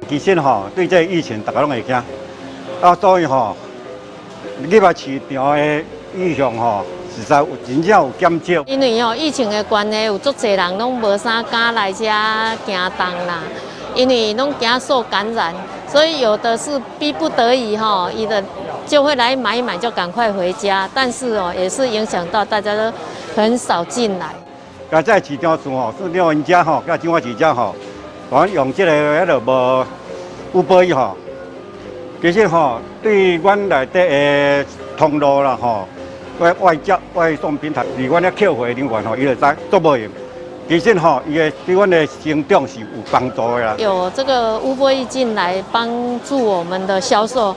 其實吼，對這個疫情，大家攏會驚，啊，所以吼，入來市場的意向吼，實在有真正有減少。因為吼疫情的關係，有足濟人攏無啥敢來遮行動啦，因為攏驚受感染，所以有的是逼不得已吼，伊的就會來買一買就趕快回家，但是哦，也是影響到大家都很少進來。啊，這個市場數吼，市場𪜶遮吼，佮彰化市遮吼，講用這個彼囉無 Uber Eats 吼，其實吼對阮內底的通路啦吼，外外接外送平台，佇阮遐客戶人員吼，伊就知足無閒。其實吼，伊的對阮的成長是有幫助的啦。有這個 Uber Eats 進來幫助我們的銷售，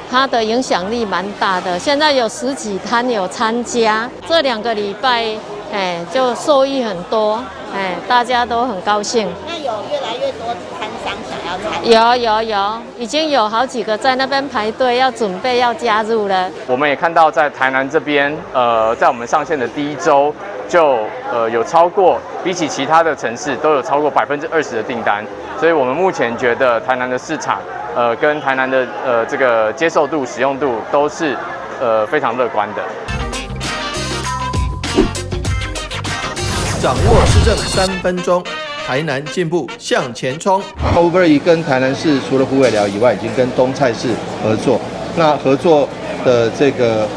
它的影響力蠻大的。現在有十幾攤有參加，這2個禮拜，哎，就受益很多，哎，大家都很高興。那有越來越多攤商想要參加？有有有，已經有好幾個在那邊排隊，要準備要加入了。我們也看到在台南這邊，在我們上線的第一週，就有超過比起其他的城市都有超過20%的訂單，所以我們目前覺得台南的市場，跟台南的這個接受度、使用度都是非常樂觀的。掌握市政3分鐘，台南進步向前衝。 Uber Eats 跟台南市除了虎尾寮以外，已經跟東菜市合作。那合作的這個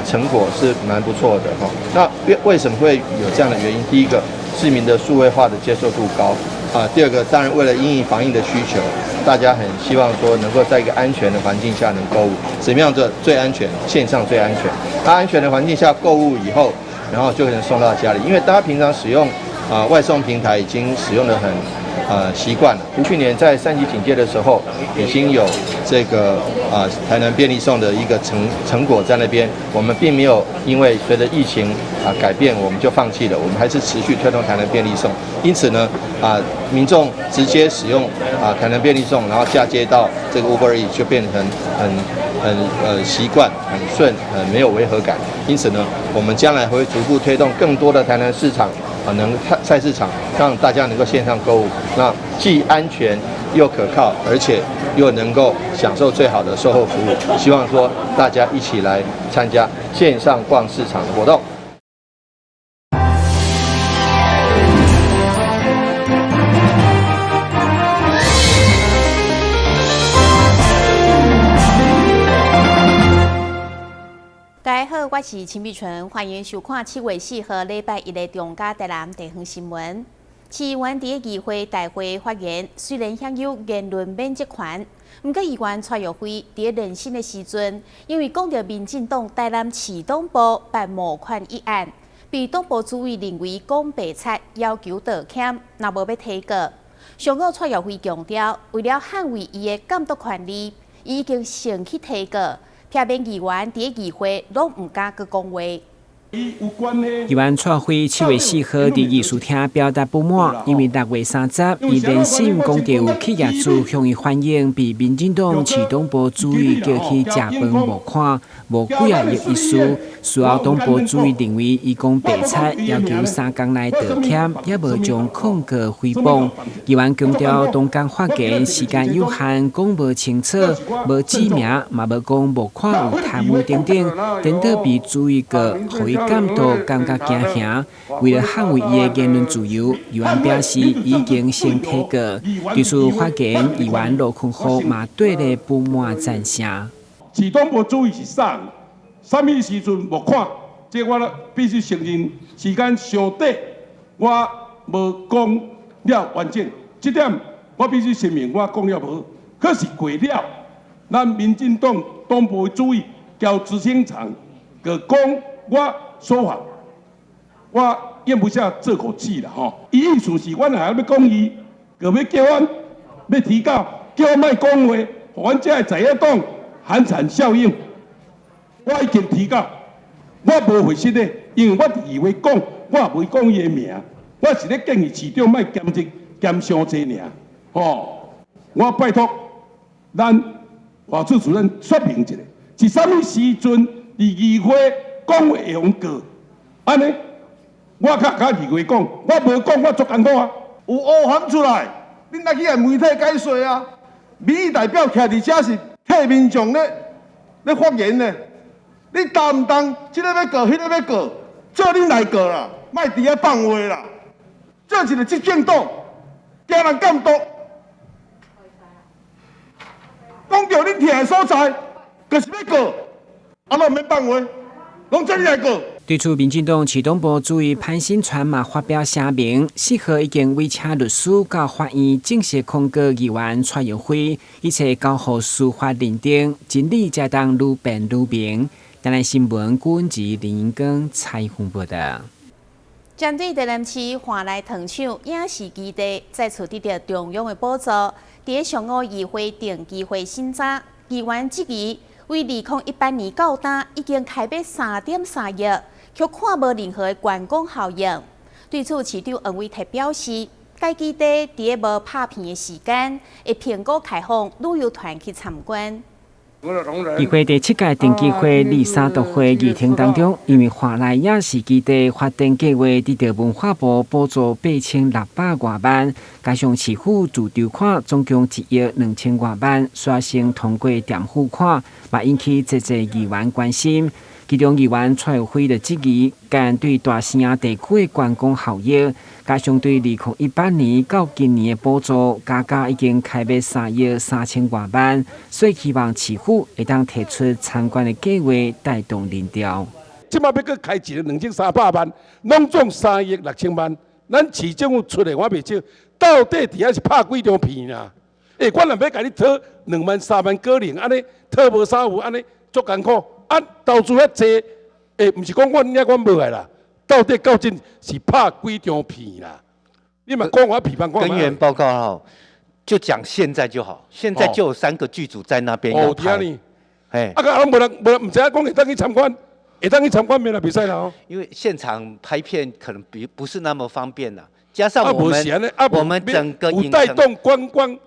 成果是蠻不錯的哈。那為什麼會有這樣的原因？第一個，市民的數位化的接受度高啊。第二個，當然為了因應防疫的需求，大家很希望說能夠在一個安全的環境下能購物。怎麼樣做最安全？線上最安全。那安全的環境下購物以後，然後就可能送到家裡，因為大家平常使用外送平台已經使用得很習慣了。去年在三級警戒的時候，已經有這個台南便利送的一個成果在那邊。我們並沒有因為隨着疫情改變，我們就放棄了，我們還是持續推動台南便利送。因此呢民眾直接使用台南便利送，然後嫁接到這個 Uber Eats 就變成很習慣、很順、很沒有違和感。因此呢，我們將來會逐步推動更多的台南市場能菜市場，讓大家能夠線上購物，那既安全又可靠，而且又能夠享受最好的售後服務。希望說大家一起來參加線上逛市場的活動。大家好，我是陳美純，歡迎收看7月4號禮拜一的中嘉台南地方新聞。市議員佇議會大會發言，雖然享有言論免責權，毋過議員蔡育輝佇連審的時陣，因為講著民進黨台南市黨部辦募款一案，被黨部主委認為講白賊，要求道歉，若無欲提告。上午蔡育輝強調，為了捍衛伊的監督權利，伊已經先去提告。避免議員佇議會攏毋敢閣講話。議員蔡輝7月4號佇議事廳表達不滿，因為6月30，伊連審講著有企業主向伊反映，被民進黨市黨部主委叫去食飯募款，無幾仔億一事。事後黨部主委認為伊講白賊，要求3工內道歉，也無將控告誹謗。議員強調，當工發言時間有限，講無清楚，無指名，嘛無講募款有貪污等等，顛倒被主委告，予伊感到感覺驚嚇。為了捍衛伊的言論自由，議員表示已經先提告。對此發言，議員羅坤浩嘛對咧不滿讚聲。市黨部主委是啥？啥物時陣募款？這我必須承認，時間上短，我無講了完整。這點我必須聲明，我講了無。可是過了，咱民進黨黨部主委交執行長，閣講我說謊，我咽不下這口氣啦吼。伊意思是，阮還欲講伊，閣欲叫阮欲提告，叫阮莫講話，予阮這个在野黨寒蟬效應。我已經提告，我無回失的，因為我佇議會講，我也袂講伊的名，我是咧建議市長莫兼職兼傷濟爾，吼！我拜託咱華處主任說明一下，是啥物時陣佇議會講話會予告？按呢，我較敢議會講，我無講，我足艱苦啊！有烏函出來，恁愛去共媒體解說啊！民意代表徛佇遮是替民眾咧發言呢。你擔毋當？這个欲告，彼个欲告，做恁來告啦，莫佇遐放話啦。做一个執政黨，驚人監督，講著恁徛的所在，就是欲告，啊，攏毋免放話，攏做恁來告。對此，民進黨市黨部主委潘新川嘛發表聲明，4號已經委請律師到法院正式控告議員蔡耀輝，一切交予司法認定，真理才當愈辯愈明。台南新聞郭文林英光採訪報道。針對台南市華內糖廠影視基地再次得著中央的補助，佇上午議會定期會審查，議員質疑，為2018年到今已經開欲3.3億，卻看無任何的觀光效應。對此，市長黃偉哲表示，該基地佇咧無拍片的時間，會評估開放旅遊團去參觀。議會第七屆定期會23度會議廳當中，因為華內影視基地發展計劃得著文化部補助8600外萬，加上市府自籌款總共1億2千外萬，率先通過墊付款，嘛引起濟濟議員關心。其中議員蔡耀輝就質疑，干對大城地區的觀光效益，加上對2018年到今年的補助，加加已經開欲3億3千外萬，所以希望市府會當提出參觀的計劃，帶動人潮。這馬欲閣開一个2300萬，攏總3億6千萬，咱市政府出的我袂少，到底佇遐是拍幾張片啊？欸，我若欲共你討2萬3萬可能，按呢討無啥有，按呢足艱苦。啊，投資遐濟，欸，毋是講阮遐阮無愛啦，到底究竟是拍幾張片啦？你嘛講我批判。根源報告吼，就講現在就好，現在就有三個劇組在那邊要拍。哦，啊，個攏無人無人，毋知影講會當去參觀，會當去參觀免啦，袂使啦。因為現場拍片可能比不是那麼方便啦，加上我們整個有帶動觀光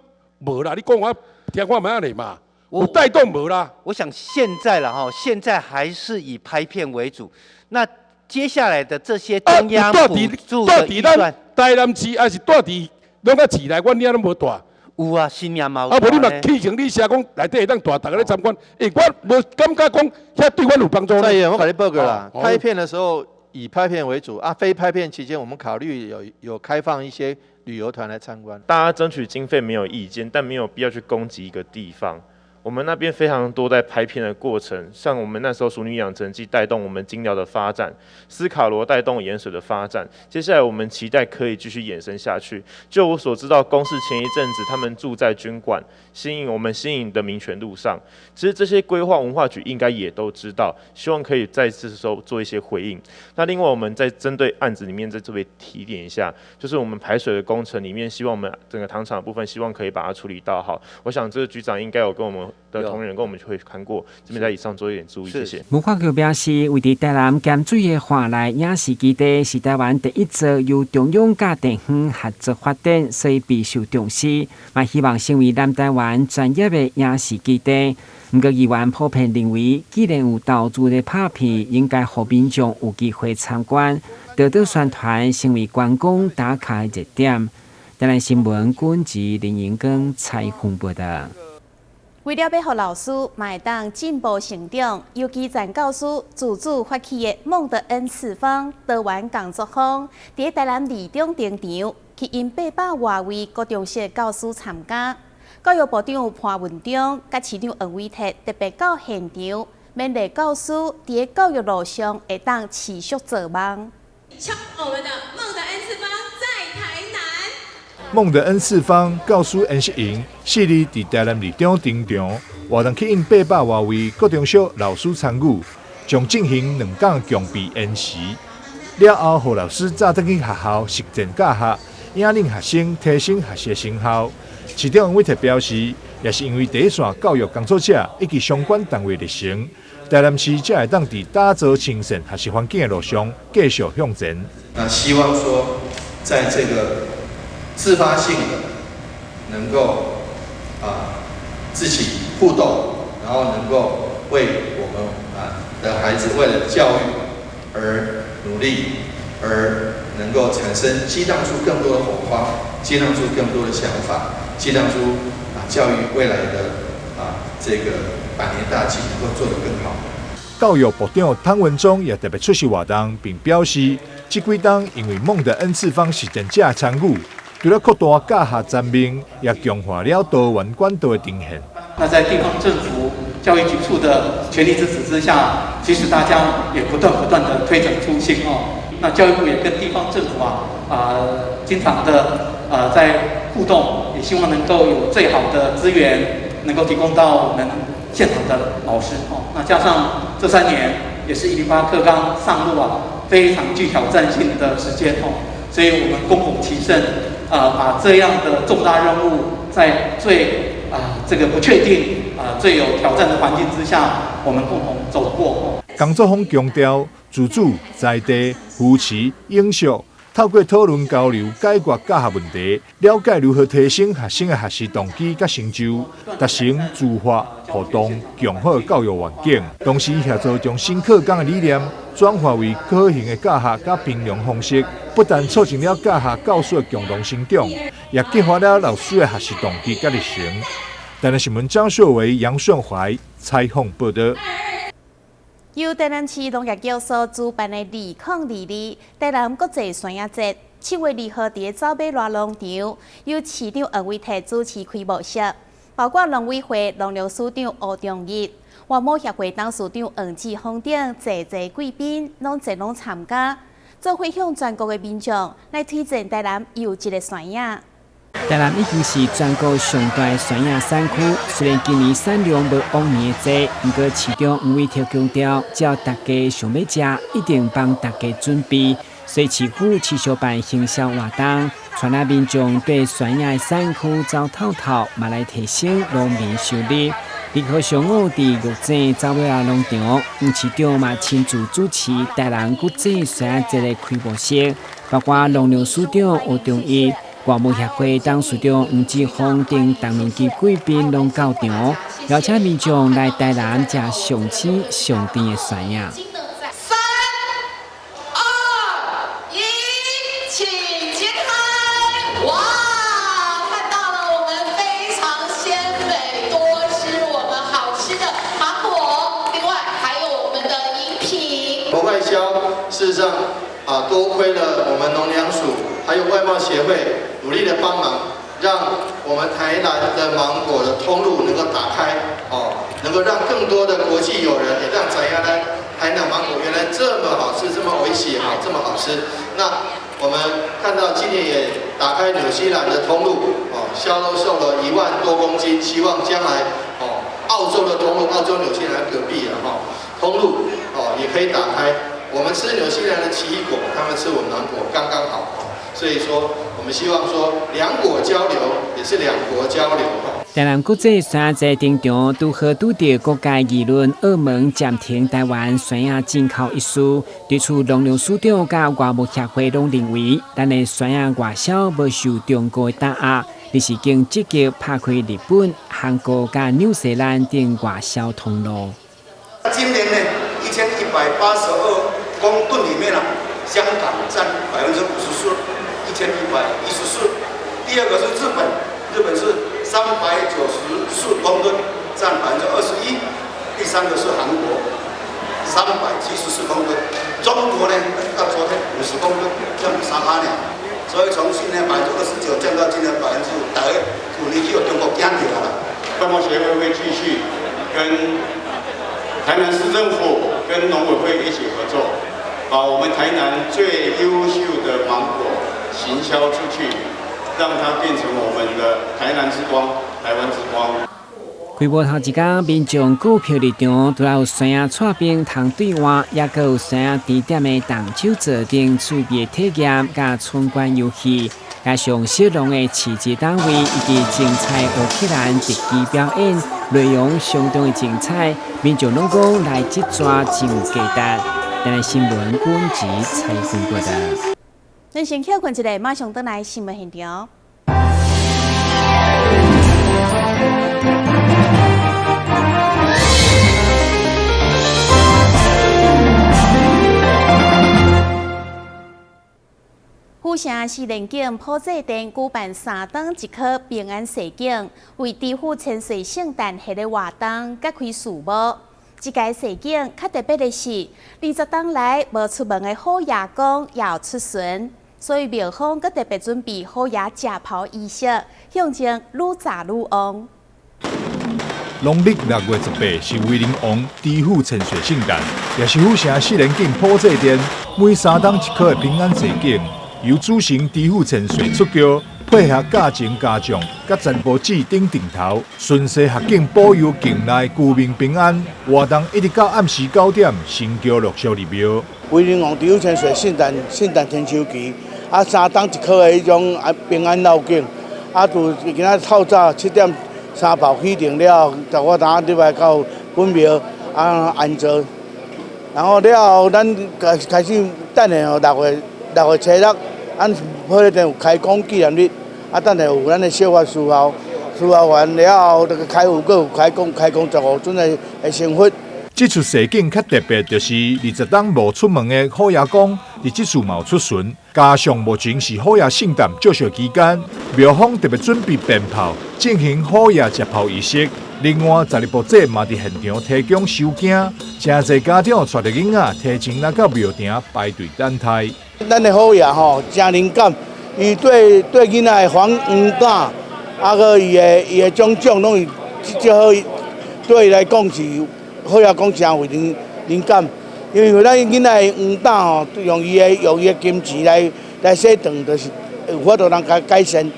無啦？你講我聽看覓仔咧嘛？有帶動無啦？我想現在了哈，現在還是以拍片為主。那接下來的這些中央補助的預算，台南市還是蹛佇攏較市內，阮遐攏無蹛。有啊，新娘嘛。啊，無你嘛去前你寫講內底會當蹛，逐家咧參觀。欸，我無感覺講遐對阮有幫助。蔡議員，我共你報告啦，拍片的時候以拍片為主啊，非拍片期間，我們考慮有開放一些旅遊團來參觀。大家爭取經費沒有意見，但沒有必要去攻擊一個地方。我們那邊非常多在拍片的過程，像我們那時候《俗女養成記》帶動我們菁寮的發展，斯卡羅帶動鹽水的發展。接下來我們期待可以繼續延伸下去。就我所知道，公視前一陣子他們住在軍館新營，我們新營的民權路上。其實這些規劃文化局應該也都知道，希望可以在這時候做一些回應。那另外我們在針對案子裡面再特別提點一下，就是我們排水的工程裡面，希望我們整個糖廠的部分，希望可以把它處理到好。我想這個局長應該有跟我們的同仁跟我們會看過，這邊在以上做一點注意，謝謝。文化局表示，位佇台南鹹水的華內影視基地是台灣第一座由中央佮地方合作發展，所以備受重視，嘛希望成為南台灣專業的影視基地。毋過議員普遍認為，既然有投資咧拍片，應該予民眾有機會參觀，多多宣傳，成為觀光打卡的熱點。台南新聞軍志林英光採訪報道。為了欲予老師嘛會當進步成長，由基層教師自主發起的夢的 N 次方多元工作坊，佇台南二中登場，吸引800外位高中小教師參加。教育部長潘文忠佮市長黃偉哲特別到現場，勉勵教師佇教育路上會當持續做夢。敲我們的夢的 N 次方在台南。夢的 N 次方教師研習營，4日佇台南二中登場，活動吸引800外位國中小老師參與，將進行2工共備研習。了後，予老師早轉去學校實踐教學，引領學生提升學習成效。市長黃偉哲表示，也是因為第一線教育工作者以及相關單位熱誠，台南市才會當佇打造親善學習環境的路上繼續向前。那希望說，在這個自發性的能夠自己互動，然後能夠為我們的孩子為了教育而努力，而能夠產生激盪出更多的火花，激盪出更多的想法，激盪出教育未來的這個百年大計能夠做得更好。教育部長湯文忠也特別出席活動，並表示，這幾冬因為夢的 N 次方實踐者參與，除了擴大教學層面，也強化了多元管道的呈現。那在地方政府教育局處的全力支持之下，其實大家也不斷不斷的推陳出新哦。那教育部也跟地方政府經常的在互動，也希望能夠有最好的資源能夠提供到我們現場的老師哦。那加上這3年也是108課綱上路啊，非常具挑戰性的時間哦，所以我們恭逢其盛，把這樣的重大任務在最這個不確定最有挑戰的環境之下，我們共同走過。江作峰強調，自主、在地、扶持、永續，透過討論交流解決教學問題，了解如何提升學生的學習動機佮成就，達成自發互動、良好的教育環境。同時協助將新課綱的理念轉化為可行的教學佮評量方式，不但促進了教學教師的共同成長，也激發了老師的學習動機佮熱誠。台南新聞張秀維、楊順懷採訪報道。由台南市農業局所主辦的2022台南國際酸葉節，7月2號佇走馬瀨農場，由市長黃偉哲主持開幕式，包括農委會農糧署長吳中日、外貿協會董事長黃志峰等濟濟貴賓攏前往參加，做伙向全國的民眾來推薦台南優質的酸葉。台南已經是全國上大的酸葉產區，雖然今年產量無往年的濟，毋過市長黃偉哲強調，只要大家想欲食，一定幫大家準備。所以市府持續辦行銷活動，帶領民眾對酸葉的產區走透透，嘛來提升農民收入。2號上午佇玉井走馬瀨農場，黃市長嘛親自主持台南國際酸葉節的開幕式，包括農糧署長吳中義、外貿協會董事長黃志峰等重量級貴賓攏到場，邀請民眾來台南食上鮮上甜的酸葉。三、二、一，請揭開！哇，看到了我們非常鮮美多汁、我們好吃的芒果，另外還有我們的飲品。外銷，事實上多虧了我們農糧署還有外貿協會努力的幫忙，讓我們台南的芒果的通路能夠打開，哦，能夠讓更多的國際友人也讓知影呢，台南芒果原來這麼好吃，這麼美味哈，這麼好吃。那我們看到今年也打開紐西蘭的通路，哦，銷售了1萬多公斤，希望將來哦，澳洲的通路，澳洲紐西蘭隔壁啊，哈，通路哦也可以打開。我們吃紐西蘭的奇異果，他們吃我們芒果，剛剛好。所以說，我們希望說兩果交流也是兩國交流。台南國際酸葉節登場，拄好拄著國界議論澳門暫停台灣酸葉進口一事。對此，農糧署長佮外貿協會攏認為，咱的酸葉外銷無受中國的打壓，而是經積極拍開日本、韓國佮紐西蘭等外銷通路。今年呢，1182公噸裡面啊，香港佔54%。1114，第二個是日本，日本是394公噸，佔21%。第三個是韓國，374公噸。中國呢，到昨天50公噸，降3%呢。所以從去年29%降到今年5%，大家去年去中國驚著啦。外貿協會會繼續跟台南市政府、跟農委會一起合作，把我們台南最優秀的芒果行銷出去，讓它變成我們的台南之光、台灣之光。開幕頭一工，民眾購票入場，除了有酸葉剉冰通對換，也閣有酸葉甜點的動手做等趣味體驗，佮闖關遊戲，加上小農的市集攤位以及精彩烏克蘭特技表演，內容相當的精彩，民眾攏講來這逝真有價值。台南新聞本集採訪報導。咱先歇睏一下，馬上轉來新聞現場。府府城四連景普濟殿舉辦三當一箍平安踅景，為知府千歲聖誕系列活動揭開序幕。這屆踅景較特別的是，20冬來無出門的虎爺公也有出巡，所以廟方閣特別準備虎爺食炮儀式，象徵愈炸愈旺。農曆6月18是威靈王知府千歲聖誕，也是府城四連景普濟殿每三冬一箍的平安踅景，由主神知府千歲出轎，配合駕前家將、佮陳婆子等陣頭，巡視合境保佑境內居民平安。活動一直到暗時9點，神轎陸續入廟。威靈王知府千歲聖誕聖誕天秋旗，啊三冬一箍的彼種啊平安繞境，啊就今仔透早7點三炮啟程了後，就我當入來到本廟啊安坐，然後了後咱開開始等下吼6月6月初6，咱普濟殿有開講紀念日，啊等下有咱的小法事後，事後完了後，就開有閣有開講開講15尊的的神佛。這出踅景較特別，就是20冬無出門的虎爺公，佇這次嘛有出巡。加上目前是虎爺聖誕祝壽期間，廟方特別準備鞭炮進行虎爺食炮儀式。另外，十二步祭嘛佇現場提供收驚，誠濟家長帶著囡仔提前來到廟埕排隊等待。咱的虎爺吼誠靈感，伊對對囡仔的防黃膽，啊閣伊的伊的種種攏是這好，對伊來講是。虎爺公誠為靈靈感，因為咱囡仔的黃膽吼，用伊的用伊的金錢來來洗腸，就是有法度通改改善。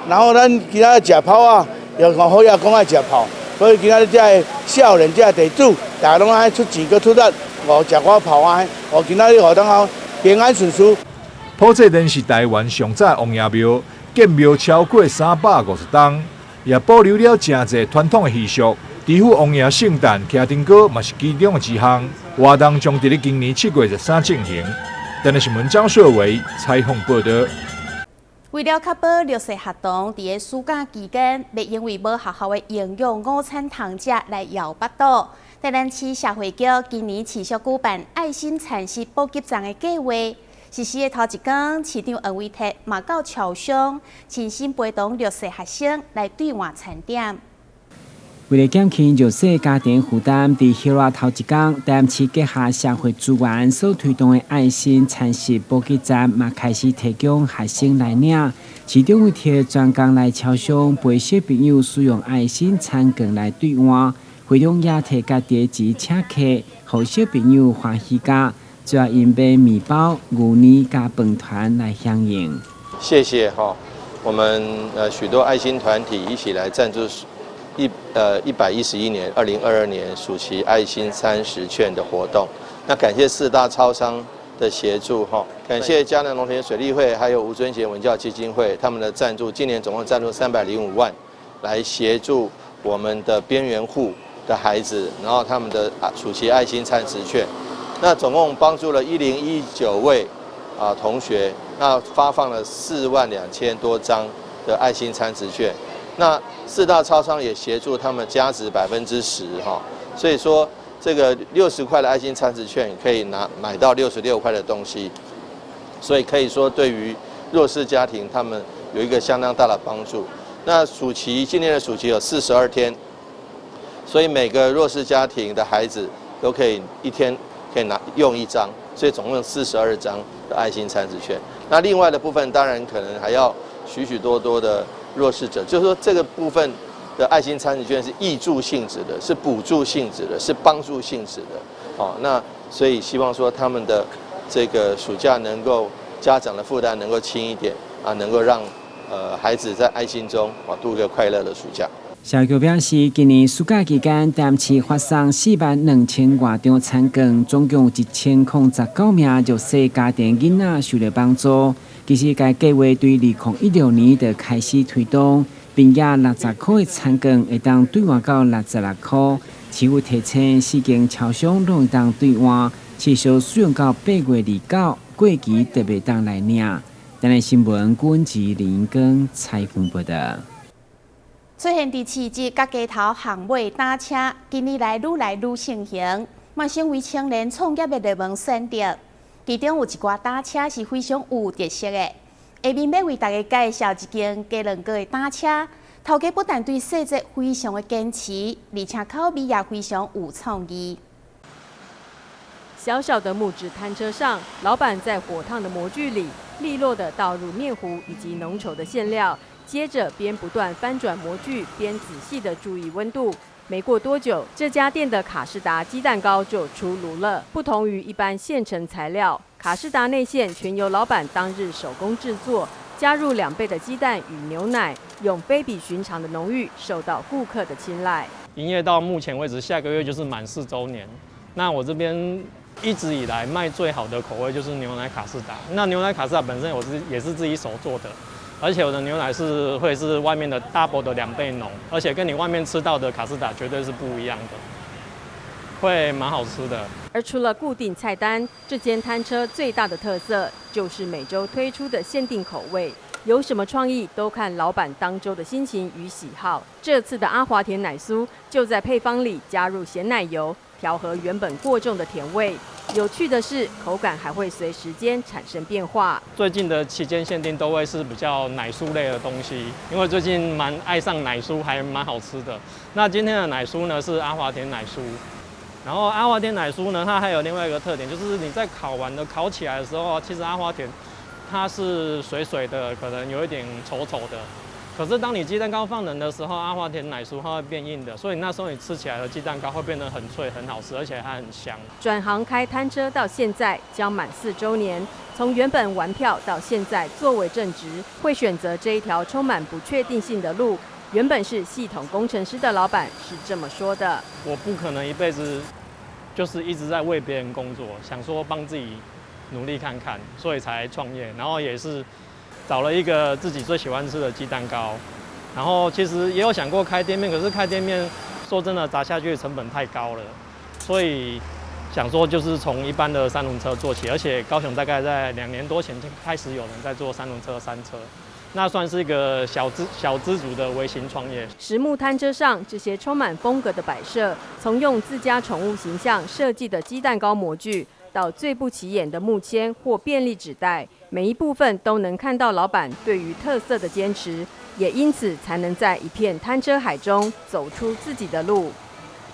然後咱今仔食炮仔，又看虎爺公愛食炮，所以今仔日這个少年這个地主，大家攏愛出錢閣出力，哦食寡炮仔，哦今仔日予當平安順遂。普濟殿是台灣上早王爺廟，建廟超過350冬，也保留了誠濟傳統的習俗。知府王爺聖誕騎燈歌嘛是其中的一項。活動將佇咧今年7月13進行。台南新聞張碩偉採訪報道。為了確保弱勢學童佇咧暑假期間，袂因為無學校的營養午餐通食來枵腹肚，台南市社會局今年持續舉辦愛心餐食補給站的計劃。實施的頭一工，市長黃偉哲嘛到超商親身陪同弱勢學生來兌換餐點。為了減輕弱勢家庭負擔，佇暑熱頭一工，台南市結合社會資源所推動的愛心餐食補給站，嘛開始提供學生來領。市長委託專工來超商陪小朋友使用愛心餐券來兌換，會中也提家己錢請客，予小朋友歡喜食。主要𪜶買麵包、牛奶佮飯團來響應。謝謝哈，我們許多愛心團體一起來贊助。111年，2022年暑期愛心餐食券的活動，那感謝四大超商的協助哈，感謝嘉南農田水利會還有吳尊賢文教基金會他們的贊助，今年總共贊助305萬，來協助我們的邊緣戶的孩子，然後他們的暑期愛心餐食券，那總共幫助了1019位啊同學，那發放了4萬2千多張的愛心餐食券。那四大超商也協助他們加值10%哈，所以說這個60塊的愛心餐食券可以拿買到66塊的東西，所以可以說對於弱勢家庭他們有一個相當大的幫助。那暑期今年的暑期有42天，所以每個弱勢家庭的孩子都可以一天可以拿用一張，所以總共42張的愛心餐食券。那另外的部分當然可能還要許許多多的弱勢者，就是說這個部分的愛心餐食券是挹注性質的，是補助性質的，是幫助性質的。哦，那所以希望說他們的這個暑假能夠家長的負擔能夠輕一點啊，能夠讓孩子在愛心中啊度一個快樂的暑假。社局表示，今年暑假期間，台南市發送4萬2千外張餐券，總共有1019名弱勢家庭囡仔受到幫助。其實，該計劃對2016年就開始推動，並額60塊的餐券會當兌換到66塊。市府提醒四間超商攏會當兌換，持續使用到8月29，過期就袂當來領。台南新聞，郭志林跟采訪報道。出現佇市集佮街頭巷尾搭車，近年來愈來愈盛行，嘛成為青年創業的熱門選擇。其中有一寡搭車是非常有特色的，下面欲為大家介紹一間雞卵糕的擔車，頭家不但對細節非常的堅持，而且口味也非常有創意。小小的木質攤車上，老闆在火燙的模具裡利落地倒入麵糊以及濃稠的餡料，接着邊不斷翻轉模具，邊仔細地注意溫度。沒過多久，這家店的卡士達雞蛋糕就出爐了。不同於一般現成材料，卡士達內餡全由老闆當日手工製作，加入2倍的雞蛋與牛奶，用非比尋常的濃郁，受到顧客的青睞。營業到目前為止，下個月就是滿4週年。那我這邊一直以來賣最好的口味就是牛奶卡士達。那牛奶卡士達本身我是也是自己手做的。而且我的牛奶是會是外面的 double 的2倍濃，而且跟你外面吃到的卡士達絕對是不一樣的，會蠻好吃的。而除了固定菜單，這間攤車最大的特色就是每週推出的限定口味，有什麼創意都看老闆當週的心情與喜好。這次的阿華田奶酥就在配方裡加入鹹奶油，調和原本過重的甜味。有趣的是，口感還會隨時間產生變化。最近的期間限定都會是比較奶酥類的東西，因為最近蠻愛上奶酥，還蠻好吃的。那今天的奶酥呢是阿華田奶酥，然後阿華田奶酥呢，它還有另外一個特點，就是你在烤完的烤起來的時候，其實阿華田它是水水的，可能有一點稠稠的。可是當你雞蛋糕放冷的時候，阿華田奶酥它會變硬的，所以那時候你吃起來的雞蛋糕會變得很脆、很好吃，而且還很香。轉行開攤車到現在將滿4週年，從原本玩票到現在作為正職，會選擇這一條充滿不確定性的路。原本是系統工程師的老闆是這麼說的：我不可能一輩子就是一直在為別人工作，想說幫自己努力看看，所以才創業，然後也是找了一個自己最喜歡吃的雞蛋糕，然後其實也有想過開店面，可是開店面說真的砸下去的成本太高了，所以想說就是從一般的三輪車做起，而且高雄大概在2年多前就開始有人在做三輪車、三車，那算是一個小資族的微型創業。實木攤車上這些充滿風格的擺設，從用自家寵物形象設計的雞蛋糕模具，到最不起眼的木籤或便利紙袋，每一部分都能看到老闆對於特色的堅持，也因此才能在一片攤車海中走出自己的路。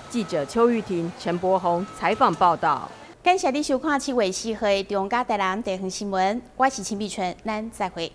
記者邱玉婷、陳柏宏採訪報道。感謝你收看7月4號的中嘉台南地方新聞，我是陳美春，咱再會。